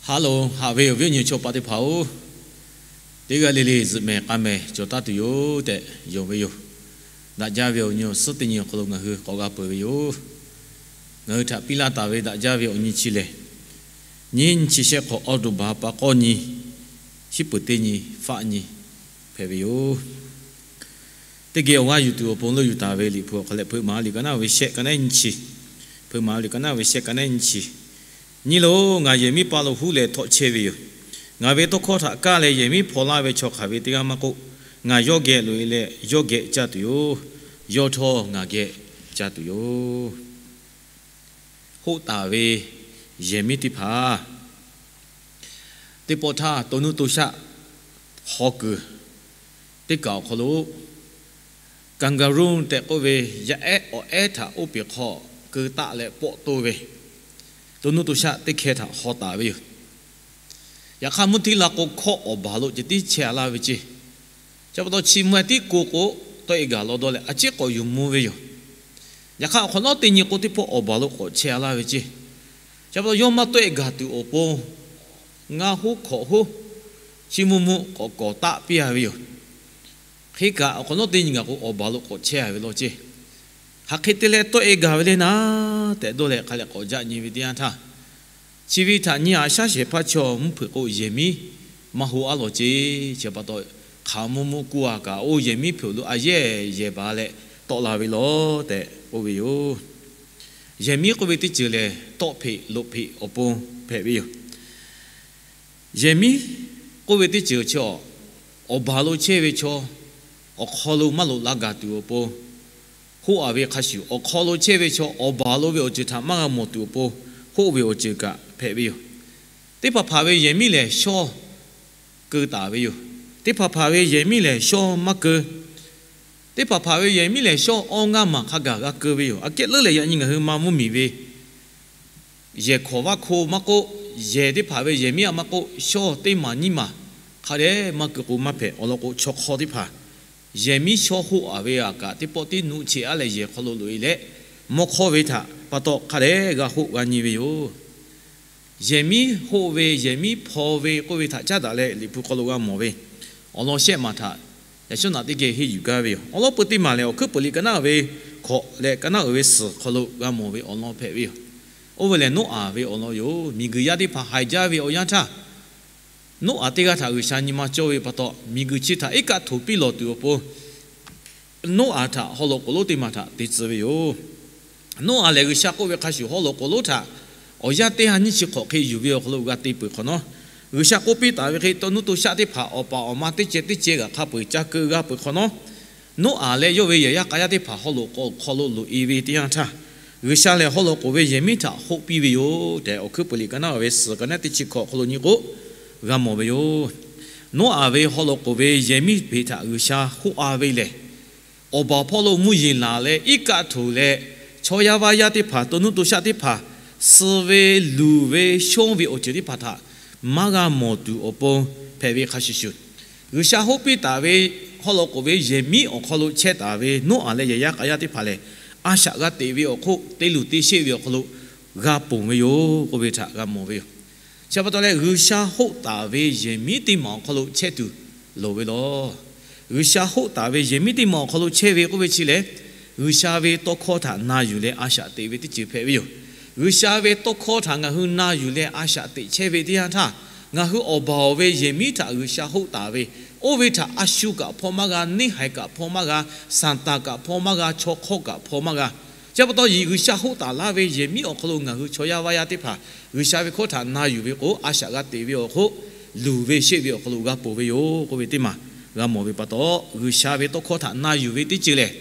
Ha loˬ, haꞈ ve awˬ viˉ awˬ nyi chaw paˍ teˇ hpaˍ-oˬ, teˇ g'aˇ le le zuhꞈ mehˍ k'a mehˍ cawˬ taˉ tuˬ yoˬ tehꞈ yonˍ ve yoˬ. Daꞈ jaˇ ve awˬ nyi awˬ suhˉ teˇ nyi awˬ hk'aw lo ngaˬ hui k'awꞈ g'a peuˬ ve yoˬ. Ngaˬ hui htaꞈ piˇ laˇ taˍ ve daꞈ jaˇ ve awˬ nyi chi lehˬ, nyiˇ nyi chi shehˆ hk'awꞈ awˬ to baˬ pa k'awˇ nyi, shiˉ peuˍ teˇ nyi, faˆ nyi hpehꞈ ve yoˬ. Teˇ geh awˬ g'aˇ yuˬ tuˬ awˬ pon leuˆ yuˬ taˍ ve Liꞈ hpu awˬ hk'aw leh, Hpeuꞈ maˍ liꞈ ka naˉ ve shehˆ ka naˉ nyi chi, Hpeuꞈ maˍ liꞈ ka naˉ ve shehˆ ka naˉ nyi chi, Nyi loˬ, ngaˬ yehˬ miˉ pa lo huˉ leh htawˆ chehˇ ve yoˬ. Ngaˬ ve tawˇ hkawˇ htaꞈ kaˇ leh yehˬ miˉ hpaw laˇ ve chaw hk'aˬ ve teˇ g'aˇ maˇ k'oˆ, ngaˬ yawˇ geh loꞈ-e leh yawˇ geh caˇ tuˬ yoˬ. Yawˇ htawˇ ngaˬ geh caˇ tuˬ yoˬ. Hoˆ taˍ ve yehˬ miˉ teˇ hpaˍ, teˇ pawˆ htaˇ to nuˇ to shaˆ hk'aw kuiˬ teˇ kaˬ awˬ hk'aw lo kangaroo tehꞈ k'oˆ ve yaˇ ehˉ awˬ ehˉ htaꞈ oˇ peˬ hk'aw keu taˆ leh pawˆ toˇ ve, to nuˇ to shaˆ teˇ hkeh htaꞈ haw taˍ ve yoˬ. Yaꞈ hk'aˇ, mvuhˇ htiˇ la k'o hkawˆ awˬ baˬ lo ceh tiˉ chehˇ a laˇ ve ceˇ. Chi pa taw chi mvuhˇ tiˉ ko k'o, tawˆ-e gaˬ law dawˇ leh a ciˉ k'awꞈ yuˬ mvuh ve yoˬ. Yaꞈ hk'aˇ, awˬ hk'awꞈ nawˉ teˇ nyi k'o, teˇ pawˆ awˬ baˬ lo k'awꞈ chehˇ a laˇ ve ceˇ. Chi pa taw yawˇ maˇ tawˆ-e gaˬ tuˬ awˬ pon, ngaˇ hoˉ hkawꞈ hoˉ chi mvuh mvuh k'awꞈ kawˍ taˆ piˇ a ve yoˬ. Hk'e kaꞈ, awˬ hk'awꞈ nawˉ teˇ nyi gaˬ k'o, awˬ baˬ lo k'awꞈ chehˇ a ve law ceˇ. Hk'aˬ hk'e te leh tawˆ-e gaˬ ve le naˉ tehꞈ dawˇ leh hk'a leh k'awꞈ jaˆ nyi ve teˇ yanˇ htaˇ, chi ve htaꞈ nyi a shaˉ shehˍ hpaˇ chaw mvuhˇ hpeuꞈ k'o, yehˬ miˉ maˇ hoˆ a law ceˇ. Chi pa taw, hk'aˬ mvuh mvuh ku a kaꞈ, oˇ yehˬ miˉ hpeuꞈ lo a yehˬ yehˬ baˬ leh tawˆ la ve law tehꞈ k'oˆ ve yoˬ. Yehˬ miˉ k'oˆ ve teˇ ceuˬ lehˬ, tawˆ hpeꞈ loꞈ hpeꞈ awˬ pon hpehꞈ ve yoˬ. Yehˬ miˉ k'oˆ ve teˇ ceuˬ chi awˬ baˬ lo chehˇ ve chaw awˬ hk'aw lo maˇ loꞈ la gaˬ tuˬ awˬ pon hoˆ a ve hk'a shuˍ, awˬ hk'aw lo chehˇ ve chaw awˬ baˬ lo ve awˬ ceuˬ htaꞈ maˇ g'a mawˬ tuˬ awˬ pon hoˆ ve awˬ ceuˬ kaꞈ hpehꞈ ve yoˬ. Teˇ hpaˍ hpaˍ ve yehˬ miˉ lehˬ, shawˇ keu taˍ ve yoˬ. Teˇ hpaˍ hpaˍ ve yehˬ miˉ lehˬ, shawˇ maˇ keu. Teˇ hpaˍ hpaˍ ve yehˬ miˉ lehˬ, shawˇ awˇ ngaˇ maˬ hk'a gaˬ g'a keu ve yoˬ. Aꞈ kehˉ leuˉ lehˬ, yaꞈ nyi ngaˬ hui ma mvuhˇ miˬ ve yehˬ hkawˍ vaˇ hko maˇ k'oˆ, yehˬ teˇ hpaˍ ve yehˬ miˉ a maˇ k'oˆ, shawˇ teˇ maˬ nyiˇ maˬ hk'a dehꞈ maˇ keu k'o maˇ hpehꞈ. Awˬ lawn k'o, chaw hk'aw teˇ hpaˍ yehˬ miˉ shawˇ hoˆ a ve aꞈ kaꞈ, teˇ pawˆ tiˉ nuˆ cheꞈ a leh yehˬ hk'aw lo loꞈ-e leh, mawˇ hk'awˇ ve htaꞈ pa taw hk'a dehꞈ g'a hoˆ g'a nyi ve yoˬ. Yehˬ miˉ hoˆ ve, yehˬ miˉ hpaw ve k'oˆ ve htaꞈ caˉ daꞈ leh Liꞈ hpu hk'aw lo g'a mawˬ ve awˬ lawn shehˆ maˬ htaꞈ yaꞈ shawˉ naꞈ teˇ geh henˇ yuˬ gaˇ ve yoˬ. Awˬ lawn peu teˇ maˬ lehˬ, Awˬ hkuiˉ puiˍ liꞈ ka naˉ ve hkawꞈ leh ka naˉ uiˍ ve suhˍ hk'aw lo g'a mawˬ ve awˬ lawn hpehꞈ ve yoˬ. Oˇ ve lehˬ, Noˉaꞈ ve awˬ lawn yoˬ. Miˬguiˬ yaˇ teˇ hpaˍ haiˬ jaˇ ve awˬ yanˇ htaˇ, Noˉaꞈ teˇ g'aˇ htaꞈ G'uiˬsha nyi ma cawˇ ve pa taw, miˬguiˬ chi htaꞈ iˉ kaˆ htoꞈ piˇ lawˬ tuˬ awˬ pon, Noˉaꞈ htaꞈ haw loꞈ k'oˍ lonˉ teˇ maˬ htaꞈ te tcuh ve yoˬ. Noˉaꞈ lehˬ, G'uiˬsha k'oˆ ve hk'a shuˍ, haw loꞈ k'oˍ lonˉ htaꞈ awˬ yanˇ teˇ ha nyiˇ chi hk'awꞈ hk'e yuˬ ve awˬ hk'aw lo g'a te peuˬ hk'awꞈ nawˉ, G'uiˬsha k'oˆ piˇ taˍ ve hk'e, to nuˇ to shaˆ teˇ hpaˍ awˬ paˍ awˬ ma teˇ ceh teˇ ceh g'aꞈ hk'a peu-eˬ ca keu g'a peuˬ hk'awꞈ nawˉ, Noˉaꞈ leh yawˇ ve yehˬ yaˇ k'a yaˇ teˇ hpaˍ haw loꞈ k'oˍ awˬ hk'aw lo loꞈ-e ve teˇ yanˇ htaˇ, G'uiˬsha lehˬ haw loꞈ k'oˍ ve yehˬ miˉ htaꞈ hoˆ piˇ ve yoˬ tehꞈ, Awˬ hkuiˉ puiˍ liꞈ ka naˉ ve suhˍ ka naˉ teˇ chi hkawꞈ awˬ hk'aw lo nyi k'o, g'a mawˬ ve yoˬ. Noˉaꞈ ve haw loꞈ k'oˍ ve yehˬ miˉ hpeꞈ htaꞈ G'uiˬsha hoˆ a ve lehˬ, awˬ baˬ hpawˇ lo mvuhˇ yeˬ laˬ leh iˉ kaˆ htoꞈ leh, chaw yaˇ vaˇ yaˇ teˇ hpaˍ, to nuˇ to shaˆ teˇ hpaˍ, suh ve, luˬ ve, shonˇ ve awˬ ceuˬ teˇ hpaˍ htaꞈ maˇ g'a mawˬ tuˬ awˬ pon hpehꞈ ve hk'a shuˍ shuˍ, G'uiˬsha hoˆ piˇ taˍ ve haw loꞈ k'oˍ ve yehˬ miˉ awˬ hk'aw lo chehˇ taˍ ve Noˉaꞈ leh yehˬ yaˇ k'a yaˇ teˇ hpaˍ lehˬ, a shaꞈ g'a teꞈ ve awˬ hk'oˆ, te luˬ te sheˆ ve awˬ hk'aw lo g'a ponˬ ve yoˬ k'oˆ ve htaꞈ g'a mawˬ ve yoˬ. Chi pa taw leh, G'uiˬsha hoˆ taˍ ve yehˬ miˉ teˇ maˬ awˬ hk'aw lo chehˇ tuˬ loˍ ve lawˬ. G'uiˬsha hoˆ taˍ ve yehˬ miˉ teˇ maˬ awˬ hk'aw lo chehˇ ve k'oˆ ve chi lehˬ, G'uiˬsha ve tawˇ hkawˇ htaꞈ na yuˬ leh a shaꞈ teꞈ ve teˇ ceuˬ hpehꞈ ve yoˬ. G'uiˬsha ve tawˇ hkawˇ htaꞈ ngaˬ hui na yuˬ leh a shaꞈ teꞈ chehˇ ve teˇ yanˇ htaˇ, ngaˬ hui awˬ baˬ awˬ ve yehˬ miˉ htaꞈ G'uiˬsha hoˆ taˍ ve, oˇ ve htaꞈ a shu kaꞈ hpaw maˇ g'a, neˇ haiˬ kaꞈ hpaw maˇ g'a, Saˍtanˍ kaꞈ hpaw maˇ g'a, chaw hk'awˇ kaꞈ hpaw maˇ g'a. Chi pa taw, G'uiˬsha hoˆ taˍ laˇ ve yehˬ miˉ awˬ hk'aw lo ngaˬ hui chaw yaˇ vaˇ yaˇ teˇ hpaˍ G'uiˬsha ve hkawˇ htaꞈ na yuˬ ve k'o, a shaꞈ g'a teꞈ ve awˬ hk'oˆ, luˬ ve sheˆ ve awˬ hk'aw lo g'a ponˬ ve yoˬ k'oˆ ve teˇ maˬ g'a mawˬ ve pa taw, G'uiˬsha ve tawˇ hkawˇ htaꞈ na yuˬ ve teˇ ceuˬ lehˬ,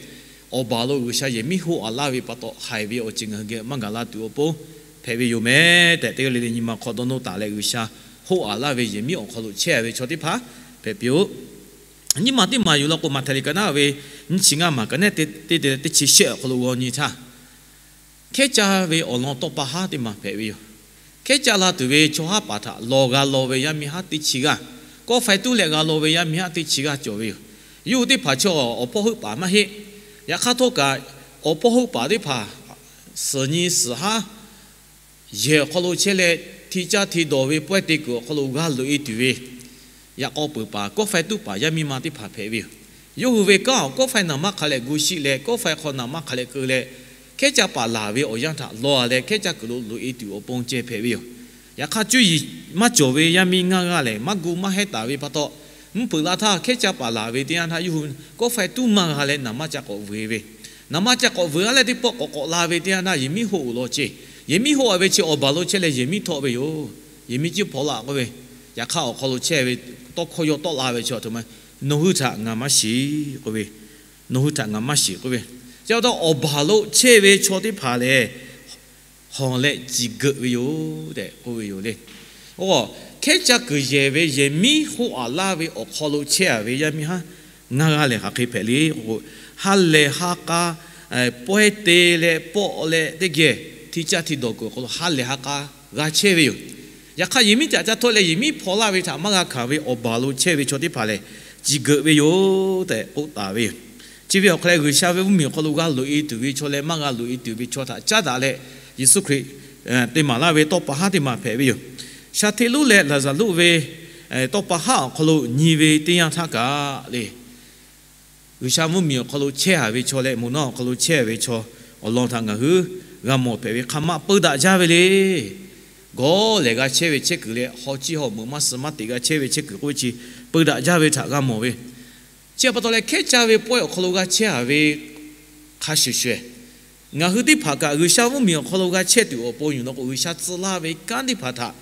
awˬ baˬ lo G'uiˬsha yehˬ miˉ hoˆ a laˇ ve pa taw, haiˬ ve awˬ ceuˬ ngaˬ hui geh maˇ gaˬ la tuˬ awˬ pon hpehꞈ ve yoˬ meh tehꞈ, teˇ g'aˇ le le nyi ma hk'aw dawˇ nawˇ taˍ leh, G'uiˬsha hoˆ a laˇ ve yehˬ miˉ awˬ hk'aw lo chehˇ ve chaw teˇ hpaˍ hpehꞈ piˇ-oˆ. Nyiˇ maˬ teˇ maˬ yuˬ law k'o, Maꞈhtehˍ liꞈ ka naˉ ve nyiˇ chi ngaˇ maˬ ka naˉ teˇ te teˇ chi shehˆ awˬ hk'aw lo g'aw nyi htaˇ, hkehˉ caˇ ve awˬ lawn tawˇ pa haˉ teˇ maˬ hpehꞈ ve yoˬ. Hkehˉ caˇ la tuˬ ve chaw haˉ paˍ htaꞈ lawˬ g'a law ve yaˇ miˇ haˉ teˇ chi g'aˇ, kawˆ faiˇ tuˉ leh g'a law ve yaˇ miˇ haˉ teˇ chi g'aˇ cawˬ ve yoˬ. Yawˇ hui teˇ hpaˍ chaw awˬ hpawˇ heuˆ paˍ maˇ heˆ. Yaꞈ hk'aˇ htawˇ kaꞈ, awˬ hpawˇ heuˆ paˍ teˇ hpaˍ suhˍ nyi suhˍ haˉ yehˬ awˬ hk'aw lo chehˇ leh, hti caˇ hti dawˬ ve pawehˇ te kuiˬ awˬ hk'aw lo g'a loꞈ-e tuˬ ve yaꞈ k'aw peuˬ paˍ kawˆ faiˇ tuˉ paˍ yaˇ miˇ ma teˇ hpaˍ hpehꞈ ve yoˬ. Yawˇ hui ve kanˉ awˬ kawˆ faiˇ naˍ manˇ hk'a leh gu shiˆ leh, kawˆ faiˇ hk'aw naˍ manˇ hk'a leh keu leh, hkehˉ caˇ paˍ laˬ ve awˬ yanˇ htaꞈ lawˬ-a leh hkehˉ caˇ kuiˬ lo loꞈ-e tuˬ awˬ pon ceh hpehꞈ ve yoˬ. Yaꞈ hk'aˇ, cuˇ yiˍ maˇ cawˬ ve yaˇ miˇ ngaˇ g'aˇ lehˬ, maˇ gu maˇ hehnˇ taˍ ve pa taw, mvuhˇ hpeuꞈ la htaˇ hkehˉ caˇ paˍ laˬ ve teˇ yanˇ htaˇ, yawˇ hui kawˆ faiˇ tuˉ maˇ g'a leh naˍ manˇ caˇ k'awꞈ vuiˬ ve. Naˍ manˇ caˇ k'awꞈ vuiˬ-a leh teˇ pawˆ k'awꞈ k'awꞈ la ve teˇ yanˇ htaˇ, yehˬ miˉ hoˆ-oˬ law ceh. Yehˬ miˉ hoˆ-a ve chi awˬ baˬ lo chehˇ leh yehˬ miˉ htawˆ ve yoˬ. Yehˬ miˉ ciˇ hpaw la k'oˆ ve, yaꞈ hk'aˇ awˬ hk'aw lo chehˇ ve tawˇ hkawˇ yawˇ tawˆ la ve chi a htoꞈ ma, nawˬ hui htaꞈ ngaˬ maˇ shiˍ k'oˆ ve, nawˬ hui htaꞈ ngaˬ maˇ shiˍ k'oˆ ve. Chi pa taw awˬ baˬ lo chehˇ ve chaw teˇ hpaˍ lehˬ, hawˬ leh ciˬ geuꞈ ve yoˬ tehꞈ k'oˆ ve yoˬ le. Hkehˉ caˇ kuiˬ yehˬ ve yehˬ miˉ hoˆ-a laˇ ve awˬ hk'aw lo chehˇ-a ve yaˇ miˇ haˉ ngaˇ g'aˇ lehˬ hk'aˬ hk'e hpehꞈ le k'o, ha lehˬ ha k'a pawehˇ te leh pawˆ leh teˇ geh hti caˇ hti dawˬ kuiˬ awˬ hk'aw lo ha lehˬ ha k'a g'a chehˇ ve yoˬ. Yaꞈ hk'aˇ, yehˬ miˉ caꞈ ca htawˆ leh yehˬ miˉ hpaw laˇ ve htaꞈ maˇ g'a hkanˍ ve awˬ baˬ lo chehˇ ve chaw teˇ hpaˍ lehˬ, ciˬ geuꞈ ve yoˬ tehꞈ k'oˆ taˍ ve yoˬ. Chi ve awˬ hk'aw leh G'uiˬsha ve mvuhˇmiˬ awˬ hk'aw lo g'a loꞈ-e tuˬ ve chaw leh maˇ g'a loꞈ-e tuˬ ve chaw htaꞈ caˉ daꞈ leh, Yeˍsuˆ Hkriꞈ te maˍ laˇ ve tawˇ pa haˉ teˇ maˬ hpehꞈ ve yoˬ. Shaˍ hteˇ lonˉ leh Laˍzaˍruˆ ve tawˇ pa haˉ awˬ hk'aw lo nyi ve teˇ yanˇ htaˇ kaꞈ le, G'uiˬsha mvuhˇmiˬ awˬ hk'aw lo chehˇ-a ve chaw leh moˍ naˆ awˬ hk'aw lo chehˇ ve chaw awˬ lawn htaꞈ ngaˬ hui g'a mawˬ hpehꞈ ve hk'a maˆ peu daꞈ jaˇ ve le. Gawˇ lehˬ g'a chehˇ ve chehˇ kuiˬ leh haw chiˇ haw meuꞈ maˇ suh maˇ teꞈ g'a chehˇ ve chehˇ kuiˬ k'oˆ ve chi peu daꞈ jaˇ ve htaꞈ g'a mawˬ ve. Chi pa taw leh hkehˉ caˇ ve pawehˇ awˬ hk'aw lo g'a chehˇ-a ve hk'a shuˍ shuˍ, ngaˬ hui teˇ hpaˍ kaꞈ G'uiˬsha mvuhˇmiˬ awˬ hk'aw lo g'a chehˇ tuˬ awˬ pon yoˬ law k'o, G'uiˬsha tcuh laˇ ve kanˉ teˇ hpaˍ htaꞈ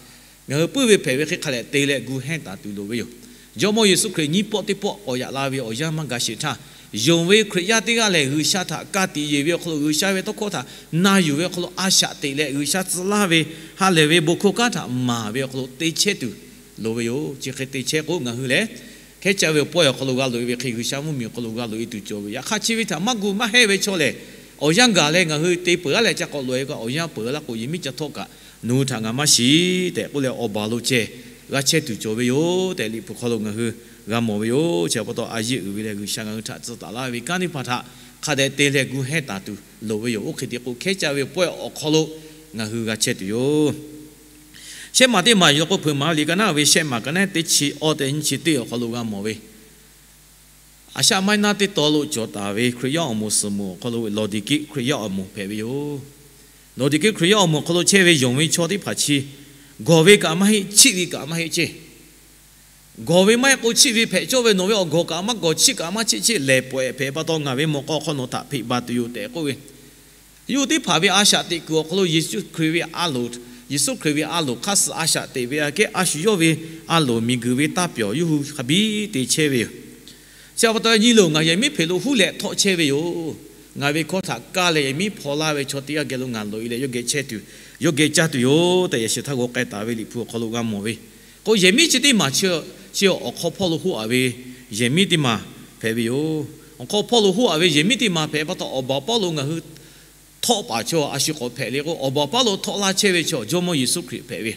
ngaˬ hui puiˉ ve hpehꞈ ve hk'e hk'a leh te leh gu hehnˇ taˍ tuˬ loˍ ve yoˬ. Jawˇmawˇ Yeˍsuˆ Hkriꞈ nyiˇ pawˆ teˇ pawˆ k'awꞈ yaꞈ la ve awˬ yanˇ maˇ gaˬ sheˍ htaˇ, yonˍ ve Hkriꞈ yaˇ teˇ g'aˇ lehˬ G'uiˬsha htaꞈ ka tiꞈ yeˬ ve awˬ hk'aw lo G'uiˬsha ve tawˇ hkawˇ htaꞈ na yuˬ ve awˬ hk'aw lo a shaꞈ teꞈ leh G'uiˬsha tcuh laˇ ve ha lehˬ ve bon hkawˇ kanˉ htaꞈ maˍ ve awˬ hk'aw lo te chehˇ tuˬ loˍ ve yoˬ. Chi hk'e te chehˇ k'o, ngaˬ hui lehˬ hkehˉ caˇ ve pawehˇ awˬ hk'aw lo g'a loꞈ-e ve hk'e G'uiˬsha mvuhˇmiˬ awˬ hk'aw lo g'a loꞈ-e tuˬ cawˬ ve. Yaꞈ hk'aˇ, chi ve htaꞈ maˇ gu maˇ hehnˇ ve chaw lehˬ, awˬ yanˇ gaˬ leh ngaˬ hui te peuˬ-a leh ca k'awꞈ loꞈ-e kaꞈ, awˬ yanˇ peuˬ-a laˇ k'o, yehˬ miˉ ca htawˆ kaꞈ nawˬ hui htaꞈ ngaˬ maˇ shiˍ tehꞈ k'oˆ leh, awˬ baˬ lo ceh g'a chehˇ tuˬ cawˬ ve yoˬ tehꞈ, Liꞈ hpu hk'aw lo ngaˬ hui g'a mawˬ ve yoˬ. Chi pa taw, a yeˇ uiˍ ve leh G'uiˬsha ngaˬ hui htaꞈ tcuh taˍ laˇ ve kanˉ teˇ hpaˍ htaꞈ hk'a dehꞈ te leh gu hehnˇ taˍ tuˬ loˍ ve yoˬ. Oˇ hk'e te k'o, hkehˉ caˇ ve pawehˇ awˬ hk'aw lo ngaˬ hui g'a chehˇ tuˬ yoˬ. Shehˆ maˬ teˇ maˬ yoˬ k'o, hpeuꞈ maˍ liꞈ ka naˉ ve shehˆ maˬ ka naˉ teˇ chi awˇ tehꞈ nyiˇ chi teˇ awˬ hk'aw lo g'a mawˬ ve, Aˍshaˆ maiˉ naˉ teˇ taw lo cawˬ taˍ ve Hkriꞈ yaˇ awˬ moˍ suhˍ moˍ awˬ hk'aw lo Lawˍdiˍkiˆ Hkriꞈ yaˇ awˬ moˍ hpehꞈ ve yoˬ. Lawˍdiˍkiˆ Hkriꞈ yaˇ awˬ moˍ awˬ hk'aw lo chehˇ ve yonˍ ve chaw teˇ hpaˍ chi, gawˬ ve kaꞈ maˇ heˆ, chiˆ ve kaꞈ maˇ heˆ ceˇ. Gawˬ ve maˇ heˆ k'o, chiˆ ve hpehꞈ cawˇ ve nawˬ ve awˬ gawˬ kaꞈ maˇ gawˬ, chiˆ kaꞈ maˇ chiˆ ceˇ, lehˬ pawehˇ hpehꞈ pa taw ngaˬ ve mawꞈ k'aw hk'aw nawˬ htaꞈ hpeꞈ baˬ tuˬ yoˬ tehꞈ k'oˆ ve, yawˇ hui teˇ hpaˍ ve a shaꞈ teꞈ kuiˬ awˬ hk'aw lo Yeˍsuˆ Hkriꞈ ve a loˍ, Yeˍsuˆ Hkriꞈ ve a loˍ hk'aˇ suh a shaꞈ teꞈ ve aꞈ kehˉ, a shu yawˇ ve a loˍ miˬguiˬ ve taˇ pyawˬ yawˇ hui hk'a biˇ te chehˇ ve yoˬ. Chi pa taw, nyi loˬ, ngaˬ yehˬ miˉ hpeꞈ lo huˉ leh htawˆ chehˇ ve yoˬ. Ngaˬ ve hkawˇ htaꞈ kaˇ leh yehˬ miˉ hpaw laˇ ve chaw teˇ g'aˇ geh lo ngaˬ loꞈ-e leh yawˇ geh chehˇ tuˬ, yawˇ geh caˇ tuˬ yoˬ tehꞈ, yaꞈ sheh htaˇ g'aw k'ai taˍ ve Liꞈ hpu awˬ hk'aw lo g'a mawˬ ve. K'o, yehˬ miˉ chi teˇ maˬ chi, chi awˬ hk'aw hpawˇ lo hoˆ-a ve yehˬ miˉ teˇ maˬ hpehꞈ ve yoˬ. Awˬ hk'aw hpawˇ lo hoˆ-a ve yehˬ miˉ teˇ maˬ hpehꞈ pa taw, awˬ baˬ awˬ paˉ lo ngaˬ hui htawˆ paˍ chaw a shu k'awꞈ hpehꞈ le k'o, awˬ baˬ awˬ paˉ lo htawˆ laˇ chehˇ ve chaw Jawˇmawˇ Yeˍsuˆ Hkriꞈ hpehꞈ ve.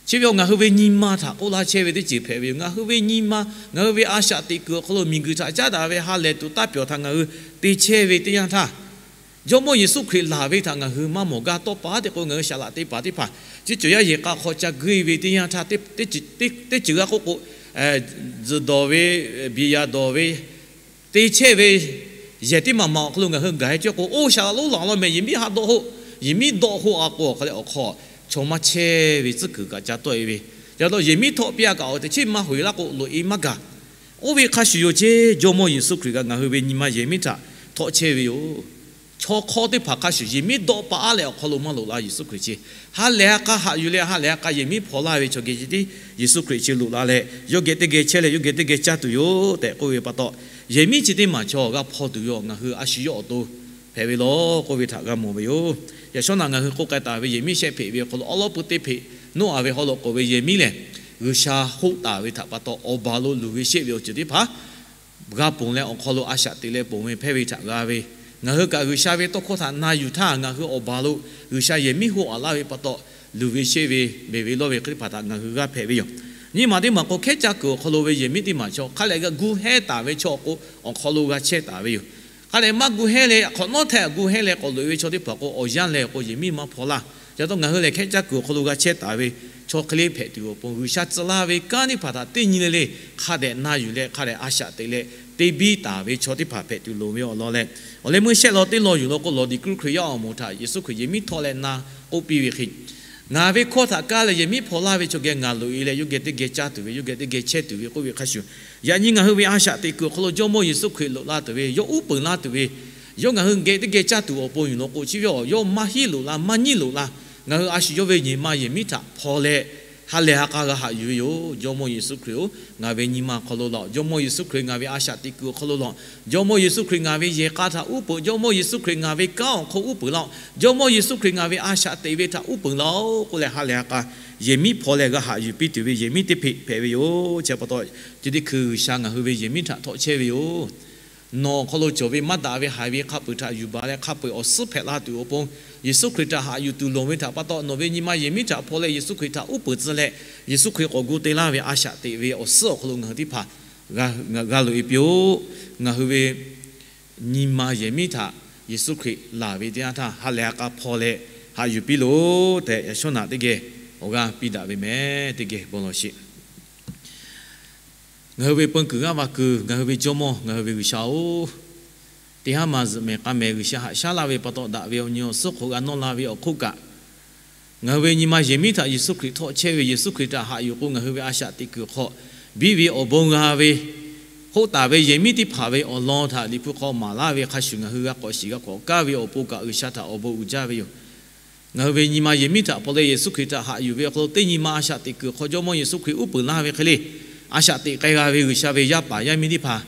Chi ve awˬ ngaˬ hui ve nyi ma htaꞈ k'oˆ laˇ chehˇ ve teˇ ceuˬ hpehꞈ ve yoˬ. Ngaˬ hui ve nyi ma, ngaˬ hui ve a shaꞈ teꞈ kuiˬ awˬ hk'aw lo miˬguiˬ htaꞈ caˉ daꞈ ve ha lehˬ tuˬ taˇ pyawˬ htaꞈ ngaˬ hui te chehˇ ve teˇ yanˇ htaˇ, Jawˇmawˇ Yeˍsuˆ Hkriꞈ laˬ ve htaꞈ ngaˬ hui maˇ mawˬ gaˇ. Tawˇ pa haˉ te k'o, ngaˬ hui saˍ laꞈ te paˍ teˇ hpaˍ chi ceuˬ yaˇ yehˬ k'a hk'aw ca guˇ ve teˇ yanˇ htaˇ, teˇ ceuˬ g'a k'oˆ k'o, zuhꞈ dawˬ ve, biˬ yaꞈ dawˬ ve, te chehˇ ve yehˬ teˇ maˬ maˬ awˬ hk'aw lo ngaˬ hui gaˬ-e cawˇ k'o, oˇ saˍ laꞈ lonˉ laˬ law meh, yehˬ miˉ haˆ dawˆ hoˆ, yehˬ miˉ dawˆ hoˆ-a k'o, awˬ hk'aw leh awˬ hk'aw chaw maˇ chehˇ ve tcuhˉ kuiˬ kaꞈ ca tawˆ-e ve. Yaꞈ taw yehˬ miˉ htawˆ piˇ-a kaꞈ, awˬ teꞈ chiˉ maˇ hoꞈ-e laˇ k'o, loꞈ-e maˇ gaˬ. Oˇ ve hk'a shuˍ yoˬ ceˇ, Jawˇmawˇ Yeˍsuˆ Hkriꞈ kaꞈ ngaˬ hui ve nyi ma yehˬ miˉ htaꞈ htawˆ chehˇ ve yoˬ. Chaw hk'awˇ teˇ hpaˍ hk'a shuˍ yehˬ miˉ dawˆ paˍ-a leh awˬ hk'aw lo maˇ loꞈ la Yeˍsuˆ Hkriꞈ chi. Ha lehˬ ha k'a haꞈ yuˬ leh ha lehˬ ha k'a yehˬ miˉ hpaw laˇ ve chaw geh ceh tiˉ Yeˍsuˆ Hkriꞈ chi loꞈ la leh, yawˇ geh teˇ geh chehˇ leh yawˇ geh teˇ geh caˇ tuˬ yoˬ tehꞈ k'oˆ ve pa taw, yehˬ miˉ chi teˇ maˬ chaw g'a hpaw tuˬ ve awˬ ngaˬ hui a shu yawˇ awˬ to hpehꞈ ve law k'oˆ ve htaꞈ g'a mawˬ ve yoˬ. Yaꞈ shawˉ naꞈ ngaˬ hui k'oˆ k'ai taˍ ve yehˬ miˉ shehˆ hpeꞈ ve awˬ hk'aw lo awˉ lawˉ pui teˇ hpeꞈ nawˉ-a ve haw loꞈ k'oˍ ve yehˬ miˉ lehˬ, G'uiˬsha hoˆ taˍ ve htaꞈ pa taw awˬ baˬ lo luˬ ve sheˆ ve awˬ ceuˬ teˇ hpaˍ g'a ponˬ leh awˬ hk'aw lo a shaꞈ teꞈ leh ponˬ ve hpehˇ ve htaꞈ g'a ve, ngaˬ hui kaꞈ G'uiˬsha ve tawˇ hkawˇ htaꞈ na yuˬ htaˇ, ngaˬ hui awˬ baˬ lo G'uiˬsha yehˬ miˉ hoˆ-a laˇ ve pa taw, luˬ ve sheˆ ve, beˬ ve lawˇ ve hk'e teˇ hpaˍ htaꞈ ngaˬ hui g'a hpehꞈ ve yoˬ. Nyi ma teˇ maˬ k'o, hkehˉ caˇ kuiˬ awˬ hk'aw lo ve yehˬ miˉ teˇ maˬ chaw hk'a lehˬ g'a gu hehnˇ taˍ ve chaw k'o, awˬ hk'aw lo g'a chehˇ taˍ ve yoˬ. Hk'a lehˬ maˇ gu hehnˇ leh, hk'awꞈ nawˉ hteh g'a gu hehnˇ leh k'awꞈ loꞈ-e ve chaw teˇ hpaˍ k'o, awˬ yanˇ lehˬ k'o yehˬ miˉ maˇ hpaw laˇ. Yaꞈ taw ngaˬ hui lehˬ hkehˉ caˇ kuiˬ awˬ hk'aw lo g'a chehˇ taˍ ve chaw hk'e le hpehꞈ tuˬ awˬ pon, G'uiˬsha tcuh laˇ ve kanˉ teˇ hpaˍ htaꞈ teˇ nyi le le hk'a dehꞈ na yuˬ leh hk'a dehꞈ a shaꞈ teꞈ leh te biˇ taˍ ve chaw teˇ hpaˍ hpehꞈ tuˬ loˍ ve awˬ lawn leh, awˬ leh meuˇ shehˆ law teˇ law yuˬ law k'o, lawˬ diˍ kuiˉ Hkriꞈ yaˇ awˬ moˍ htaꞈ Yeˍsuˆ Hkriꞈ yehˬ miˉ htawˆ leh na k'oˆ piˇ ve hk'e, Ngaˬ ve hkawˇ htaꞈ kaˇ leh yehˬ miˉ hpaw laˇ ve chaw geh ngaˬ loꞈ e leh yawˇ geh teˇ geh caˇ tuˬ ve, yawˇ geh teˇ geh chehˇ tuˬ ve k'oˆ ve hk'a shuˍ, yaꞈ nyi ngaˬ hui ve a shaꞈ teꞈ kuiˬ awˬ hk'aw lo Jawˇmawˇ Yeˍsuˆ Hkriꞈ loꞈ la tuˬ ve, yawˇ uˉ peunˍ laˇ tuˬ ve, yawˇ ngaˬ hui geh teˇ geh caˇ tuˬ awˬ pon yuˬ law k'o, chi ve awˬ yawˇ maˇ hiˉ loꞈ la, maˇ nyiˉ loꞈ la. Ngaˬ hui a shu yawˇ ve nyi ma yehˬ miˉ htaꞈ hpaw leh, ha lehˬ ha k'a g'a haꞈ yuˬ ve yoˬ. Jawˇmawˇ Yeˍsuˆ Hkriꞈ-oˬ, ngaˬ ve nyi ma awˬ hk'aw lo laˬ. Jawˇmawˇ Yeˍsuˆ Hkriꞈ ngaˬ ve a shaꞈ teꞈ kuiˬ awˬ hk'aw lo laˬ. Jawˇmawˇ Yeˍsuˆ Hkriꞈ ngaˬ ve yehˬ k'a htaꞈ uˉ peunˍ. Jawˇmawˇ Yeˍsuˆ Hkriꞈ ngaˬ ve kanˉ awˬ hk'aw uˉ peunˍ laˇ-oˆ. Jawˇmawˇ Yeˍsuˆ Hkriꞈ ngaˬ ve a shaꞈ teꞈ ve htaꞈ uˉ peunˍ laˇ-oˆ k'oˆ leh, ha lehˬ ha k'a yehˬ miˉ hpaw leh g'a haꞈ yuˬ piˇ tuˬ ve yehˬ miˉ teˇ hpeꞈ hpehꞈ ve yoˬ. Chi pa taw, chi teˇ hkui G'uiˬsha ngaˬ hui ve yehˬ miˉ htaꞈ htawꞈ chehˇ ve yoˬ. Nawˬ awˬ hk'aw lo cawˬ ve maˇ daꞈ ve haiˬ ve hk'a peu-eˬ htaꞈ yuˬ baˬ leh, hk'a peu-eˬ awˬ suhˉ hpehꞈ la tuˬ awˬ pon, Yeˍsuˆ Hkriꞈ htaꞈ haꞈ yuˬ tuˬ loˍ ve htaꞈ pa taw, nawˬ ve nyi ma yehˬ miˉ htaꞈ hpaw leh Yeˍsuˆ Hkriꞈ htaꞈ uˉ peunˍ tcuh leh, Yeˍsuˆ Hkriꞈ k'awꞈ gu te laˇ ve a shaꞈ teꞈ ve awˬ suhˉ awˬ hk'aw lo ngaˬ hui teˇ hpaˍ g'a loꞈ e piˇ-oˆ. Ngaˬ hui ve nyi ma yehˬ miˉ htaꞈ Yeˍsuˆ Hkriꞈ laˬ ve teˇ yanˇ htaˇ, ha lehˬ ha k'a hpaw leh haꞈ yuˬ piˇ loˬ tehꞈ, yaꞈ shawˉ naꞈ teˇ geh awˬ g'aˇ piˇ daꞈ ve mehˍ. Teˇ geh bon lawˬ sheˍ. Ngaˬ hui ve peun kuiˬ g'aˇ va kuiˬ, ngaˬ hui ve Jawˇmawˇ, ngaˬ hui ve G'uiˬsha-oˬ, teˇ haˉ ma zuhꞈ mehˍ k'a mehˍ G'uiˬsha haꞈ shaˉ laˇ ve pa taw, daꞈ ve awˬ nyi awˬ suhˉ hk'oˆ g'a nawˇ la ve awˬ hk'oˆ kaꞈ, ngaˬ hui ve nyi ma yehˬ miˉ htaꞈ Yeˍsuˆ Hkriꞈ htawˆ chehˇ ve, Yeˍsuˆ Hkriꞈ htaꞈ haꞈ yuˬ k'o, ngaˬ hui ve a shaꞈ teꞈ kuiˬ hk'aw biˇ ve awˬ bon g'a ve, hoˆ taˍ ve yehˬ miˉ teˇ hpaˍ ve awˬ lawn htaꞈ Liꞈ hpu hk'aw maˍ laˇ ve hk'a shuˍ, ngaˬ hui g'a k'awꞈ shiˍ g'a k'awꞈ kaˇ ve awˬ pon kaꞈ, G'uiˬsha htaꞈ awˬ bon uiˍ jaˇ ve yoˬ. Ngaˬ hui ve nyi ma yehˬ miˉ htaꞈ hpaw leh Yeˍsuˆ Hkriꞈ htaꞈ haꞈ yuˬ ve awˬ hk'aw lo, teˇ nyi ma a shaꞈ teꞈ kuiˬ hk'aw Jawˇmawˇ Yeˍsuˆ Hkriꞈ uˉ peunˍ laˇ ve hk'e le, a shaꞈ teꞈ k'ai g'a ve G'uiˬsha ve yaˇ paˍ yaˇ miˇ teˇ hpaˍ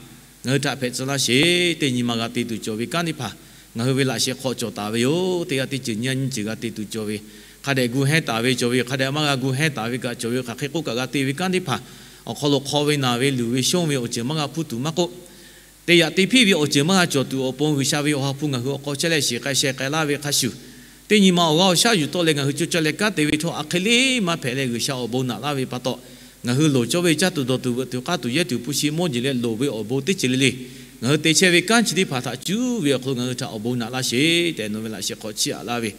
ngaˬ hui htaꞈ hpehꞈ tcuh laˇ sheˍ. Teˇ nyi ma g'a te tuˬ cawˬ ve kanˉ teˇ hpaˍ ngaˬ hui ve laꞈ sheh hk'aw cawˬ taˍ ve yoˬ. Teˇ g'aˇ teˇ ceuˬ nyiˇ g'aˇ nyiˇ ceuˬ g'a te tuˬ cawˬ ve, hk'a dehꞈ gu hehnˇ taˍ ve cawˬ ve, hk'a dehꞈ maˇ g'a gu hehnˇ taˍ ve kaꞈ cawˬ ve, hk'aˬ hk'e k'oˆ kaꞈ g'a te ve kanˉ teˇ hpaˍ awˬ hk'aw lo hk'aw ve naˬ ve luˬ ve shonˇ ve awˬ ceuˬ maˇ g'a hpuˇ tuˬ maˇ k'oˆ, teˇ yaꞈ te hpiˇ ve awˬ ceuˬ maˇ g'a cawˬ tuˬ awˬ pon, G'uiˬsha ve awˬ ha hpu ngaˬ hui awˬ hk'aw chehˇ leh shiˍ k'ai sheh k'ai laˇ ve hk'a shuˍ, teˇ nyi ma awˬ g'aˇ awˬ shaˉ yuˬ tawˆ leh ngaˬ hui co caˇ leh kanˉ te ve htawˇ, a hk'e le maˇ hpehꞈ leh G'uiˬsha awˬ bon naꞈ laˇ ve pa taw, ngaˬ hui loˍ cawˇ ve caˇ tuˬ dawˬ tuˬ veuꞈ tuˬ k'aˇ tuˬ yehˇ tuˬ hpu shi mawˇ jeˬ leh loˍ ve awˬ bon teˇ ceuˬ le le, ngaˬ hui te chehˇ ve kanˉ chi teˇ hpaˍ htaꞈ cuˉ ve awˬ hk'aw lo ngaˬ hui htaꞈ awˬ bon naꞈ laˇ sheˍ tehꞈ, nawˬ ve laꞈ sheh hk'aw chiˇ aꞈ laˇ ve,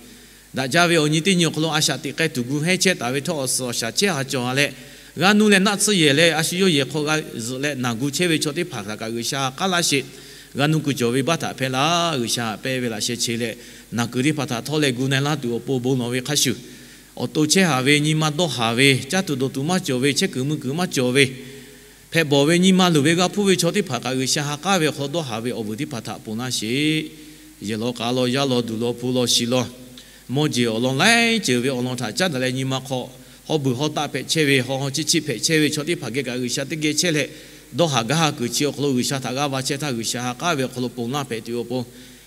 daꞈ jaˇ ve awˬ nyi teˇ nyi awˬ hk'aw lo a shaꞈ teꞈ k'ai tuˬ gu hehnˇ chehˇ taˍ ve htawˇ, awˬ suhˍ awˬ shaˍ chehˇ ha cawˬ ha leh, g'a nuˇ leh naˆ tsuhˇ yehˬ leh a shu yawˇ yehˬ hk'aw g'a zuhꞈ leh naˬ gu chehˇ ve chaw teˇ hpaˍ htaꞈ kaꞈ G'uiˬsha ha k'aˉ laˇ sheˍ. G'a nuˇ kuiˬ cawˬ ve baˆ htaꞈ hpehˇ laˇ. G'uiˬsha haꞈ pehnˇ ve laꞈ sheh che leh, naˬ kuiˬ teˇ hpaˍ htaꞈ htawˇ leh gu na laˇ tuˬ awˬ pon bon lawˬ ve hk'a shuˍ, awˬ to chehˇ haˍ ve nyi ma dawˇ haˍ ve, caˇ tuˬ dawˬ tuˬ maˇ cawˬ ve, chehˇ kuiˬ mui kuiˬ maˇ cawˬ ve, hpehꞈ bawˬ ve nyi ma luˬ ve g'a hpuˇ ve chaw teˇ hpaˍ kaꞈ G'uiˬsha ha k'aˉ ve awˬ hk'aw lo dawˇ haˍ ve awˬ vuiˬ teˇ hpaˍ htaꞈ ponˬ laˇ sheˍ. Yehˬ law k'a law, yaˇ law duˬ law, hpu law shi law, mawˇ jeˬ awˬ lawn laiˉ ceuˬ ve awˬ lawn htaꞈ caˉ daꞈ leh nyi ma hk'aw haw beuˬ haw taˆ hpehꞈ chehˇ ve, haw haw chiˆ chiˆ hpehꞈ chehˇ ve chaw teˇ hpaˍ geh kaꞈ G'uiˬsha teˇ geh chehˇ leh, dawˇ haˍ gaˇ ha kuiˬ chi awˬ hk'aw lo G'uiˬsha htaꞈ g'aˇ va chehˇ htaˇ, G'uiˬsha ha k'aˉ ve awˬ hk'aw lo ponˬ laˇ hpehꞈ tuˬ awˬ pon,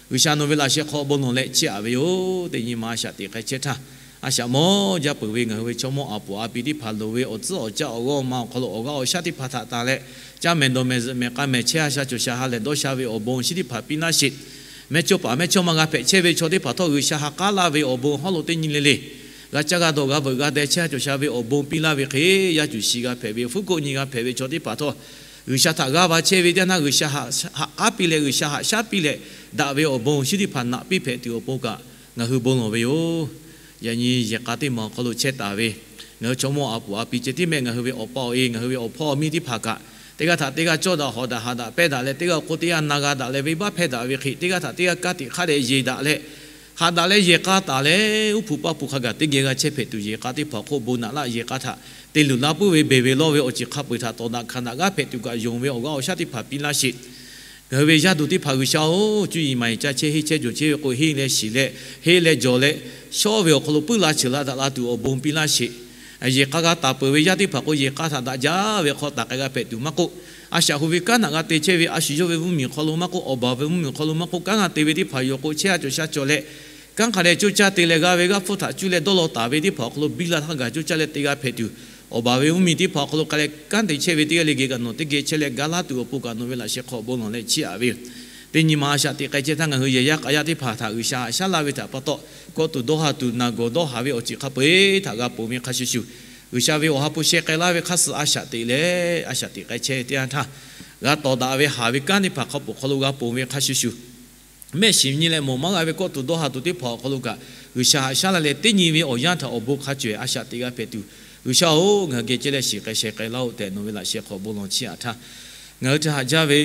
G'uiˬsha nawˬ ve laꞈ sheh hk'aw bon lawˬ leh chiˇ aꞈ ve yoˬ. Teˇ nyi ma a shaꞈ teꞈ k'ai chehˇ htaˇ, a shaꞈ mawˇ jaˇ peuˬ ve ngaˬ hui ve chaw mawˇ a poˍ a pi teˇ hpaˍ loˍ ve awˬ tcuhˉ awˬ caˇ awˬ g'aˇ awˬ ma awˬ hk'aw lo awˬ g'aˇ awˬ shaˉ teˇ hpaˍ htaꞈ tanˬ leh, caˇ mehˍ dawˬ mehˍ zuhꞈ mehˍ k'a mehˍ chehˇ ha sha cawˬ sha ha lehˬ dawˇ sha ve awˬ bon chi teˇ hpaˍ piˇ laˇ sheˍ. Mehˇchawˇ paˍ mehˇchawˇma g'a hpehꞈ chehˇ ve chaw teˇ hpaˍ htawˇ G'uiˬsha ha k'aˉ laˇ ve awˬ bon hawˉ lo teˇ nyi le le g'a caˇ g'a dawˬ g'a veuꞈ g'a deh chehˇ ha cawˬ sha ve awˬ bon piˇ laˇ ve hk'e, yaˇ cuˬ shi g'a hpehꞈ ve, hpfuhˇ koˆ nyi g'a hpehꞈ ve chaw teˇ hpaˍ htawˇ, G'uiˬsha htaꞈ g'aˇ va chehˇ ve teˇ yanˇ htaˇ, G'uiˬsha haꞈ k'aˉ piˇ leh, G'uiˬsha haꞈ shaˉ piˇ leh, daꞈ ve awˬ bon chi teˇ hpaˍ naꞈ piˇ hpehꞈ tuˬ awˬ pon kaꞈ ngaˬ hui bon lawˬ ve yoˬ. Yaꞈ nyi yehˬ k'a teˇ maˬ awˬ hk'aw lo chehˇ taˍ ve ngaˬ hui chaw mawˇ a poˍ a pi ceh tiˉ mehˆ, ngaˬ hui ve awˬ pa awˬ e, ngaˬ hui ve awˬ hpawˇ awˬ miˇ teˇ hpaˍ kaꞈ, teˇ g'aˇ htaꞈ teˇ g'aˇ cawˇ daꞈ hawˍ daꞈ haꞈ daꞈ pehnˇ daꞈ leh, teˇ g'aˇ awˬ hk'oˆ teˇ g'aˇ na g'a daꞈ leh venˇbaˆ hpehˇ daꞈ ve hk'e, teˇ g'aˇ htaꞈ teˇ g'aˇ kanˉ teꞈ hk'a dehꞈ yeˬ daꞈ leh, haꞈ daꞈ leh yehˬ k'a taˍ leh, uˉ hpu paˇ hpu hk'a gaˬ teˇ geh g'a chehˇ hpehꞈ tuˬ, yehˬ k'a teˇ hpaˍ awˬ hk'oˆ bon naꞈ laˇ, yehˬ k'a htaꞈ te luˬ la puiˉ ve beˬ ve lawˇ ve awˬ ceuˬ hk'a peu-eˬ htaꞈ tawˍ daꞈ hkanˍ daꞈ g'aˇ hpehꞈ tuˬ kaꞈ yonˍ ve awˬ g'aˇ awˬ shaˉ teˇ hpaˍ piˇ laˇ sheˍ. Ngaˬ hui ve yaˇ duˬ teˇ hpaˍ G'uiˬsha-oˬ, cuˇ yiˍ maˍ yiˍ caˇ chehˇ henˇ chehˇ jawˬ chehˇ ve k'o, henˇ leh shiˍ leh, henˇ leh jawˬ leh, shawˉ ve awˬ hk'aw lo puiˉ la cheuˬ la daꞈ la tuˬ awˬ bon piˇ laˇ sheˍ. Yehˬ k'a g'a taˍ peuˬ ve yaˇ teˇ hpaˍ k'o, yehˬ k'a htaꞈ daꞈ jaˇ ve hk'aw taˍ k'ai g'a hpehꞈ tuˬ maˇ k'oˆ, a shaꞈ hu ve kanˉ htaꞈ g'a te chehˇ ve a shu yawˇ ve mvuhˇmiˬ hk'aw lo maˇ k'oˆ, awˬ baˬ ve mvuhˇmiˬ hk'aw lo maˇ k'oˆ, kanˉ g'a te ve teˇ hpaˍ yoˬ k'o, chehˇ ha cawˬ sha cawˬ leh, kanˉ hk'a dehꞈ coˇ caˇ te leh g'a ve g'aˇ hpfuhˇ htaꞈ cuˇ leh dawˇ law taˍ ve teˇ hpaˍ awˬ hk'aw lo biˇ la htaˇ gaˬ coˇ caˇ leh te g'a hpehꞈ tuˬ, awˬ baˬ ve mvuhˇmiˬ teˇ hpaˍ awˬ hk'aw lo k'ai leh kanˉ te chehˇ ve teˇ g'aˇ le geh kaꞈ nawˬ teˇ geh chehˇ leh ga laˇ tuˬ awˬ pon kaꞈ nawˬ ve laꞈ sheh hk'aw bon lawˬ leh chiˇ aꞈ ve yoˬ. Teˇ nyi ma a shaꞈ teꞈ k'ai chehˇ htaˇ ngaˬ hui yehˬ yaˇ k'a yaˇ teˇ hpaˍ htaꞈ G'uiˬsha haꞈ shaˉ laˇ ve htaꞈ pa taw, kawˆ tuˬ dawˇ ha tuˬ naˬ gawˬ dawˇ haˍ ve awˬ ceuˬ hk'a peu-eˬ htaꞈ g'a ponˬ ve hk'a shuˍ shuˍ, G'uiˬsha ve awˬ ha hpu sheh k'ai laˇ ve hk'a suh a shaꞈ teꞈ leh, a shaꞈ teꞈ k'ai chehˇ teˇ yanˇ htaˇ, g'a tawˍ daꞈ ve haˍ ve kanˉ teˇ hpaˍ hk'a peu-eˬ hk'aw lo g'a ponˬ ve hk'a shuˍ shuˍ, mehˆ shiˍ nyi leh mawˬ maˇ g'a ve kawˆ tuˬ dawˇ ha tuˬ teˇ hpaˍ awˬ hk'aw lo kaꞈ G'uiˬsha haꞈ shaˉ laˇ leh, teˇ nyi ve awˬ yanˇ htaꞈ awˬ bon hk'a cawehˬ a shaꞈ teꞈ g'a hpehꞈ tuˬ, G'uiˬsha-oˬ, ngaˬ hui geh ceh leh shiˍ k'ai sheh k'ai laˇ-oˆ tehꞈ nawˬ ve laꞈ sheh hk'aw bon lawˬ chiˇ aꞈ htaˇ, ngaˬ hui htaꞈ haꞈ jaˇ ve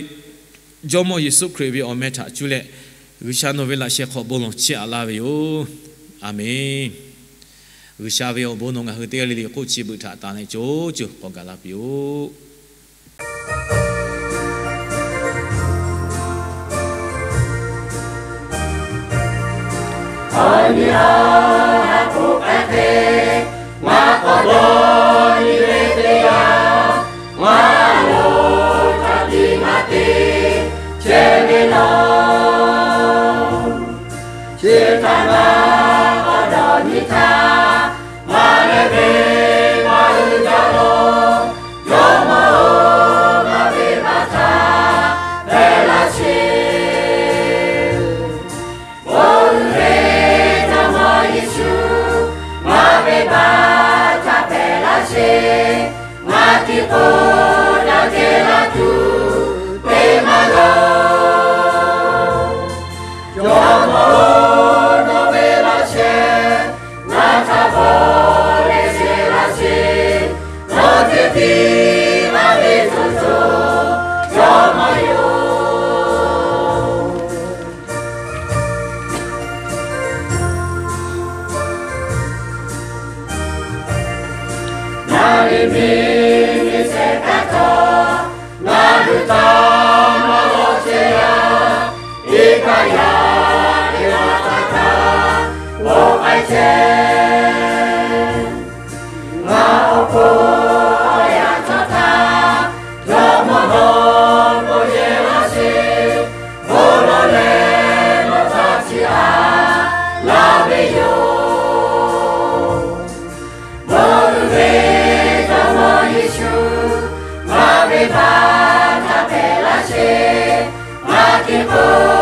Jawˇmawˇ Yeˍsuˆ Hkriꞈ ve awˬ meh htaꞈ cuˇ leh, G'uiˬsha nawˬ ve laꞈ sheh hk'aw bon lawˬ chiˇ aꞈ laˇ ve yoˬ. A menˬ. G'uiˬsha ve awˬ bon nawˬ ngaˬ hui teˇ g'aˇ le le k'oˆ chi beuꞈ htaꞈ tanˍ leh co co k'awꞈ gaˬ la piˇ-oˆ. Awˬ nyi a ha k'oˆ k'ai hk'e, maˇ k'awꞈ dawˇ nyi ve teˇ yanˇ, maˇ loˍ hk'a tiꞈ maˇ te chehˇ ve law. Chi htaꞈ ngaˬ k'awꞈ dawˇ nyi htaˇ, maˇ leh ve maˇ hui jaˇ law. Jawˇmawˇ-oˬ, ngaˬ ve baˆ htaꞈ hpehꞈ laˇ sheˍ. Oˇ ve Jawˇmawˇ Yeˍsuˆ, ngaˬ ve baˆ htaꞈ hpehꞈ laˇ sheˍ. Ngaˬ tiˉ k'oˆ daꞈ kehˬ la tuˬ teˇ maˇ g'a. Jawˇmawˇ-oˬ, nawˬ ve laꞈ sheh ngaˬ htaꞈ bvuhꞈ leh sheh laˇ sheˍ. Nawˬ ceh tiˉ maˇ ve co co Jawˇmawˇ yoˬ. Naˍ riˍ miˬ miˬ shehˍ hpaˇ htawˇ, ngaˬ hui htaꞈ maˇ lawˬ chehˇ yaˇ. Iˉ kaˆ yaˇ teˇ g'aˇ htaꞈ kaꞈ k'oˆ k'ai chehˇ. Ngaˬ awˬ pon awˬ yanˇ cawˇ htaˇ, Jawˇmawˇ nawˬ bon yehˬ laˇ sheˍ. Bon lawˬ leh nawˬ htaꞈ chiˇ aꞈ laˇ ve yoˬ. Mawˇ ve Jawˇmawˇ Yeˍsuˆ, ngaˬ ve baˆ htaꞈ hpehꞈ laˇ sheˍ. Ngaˬ tiˉ k'oˆ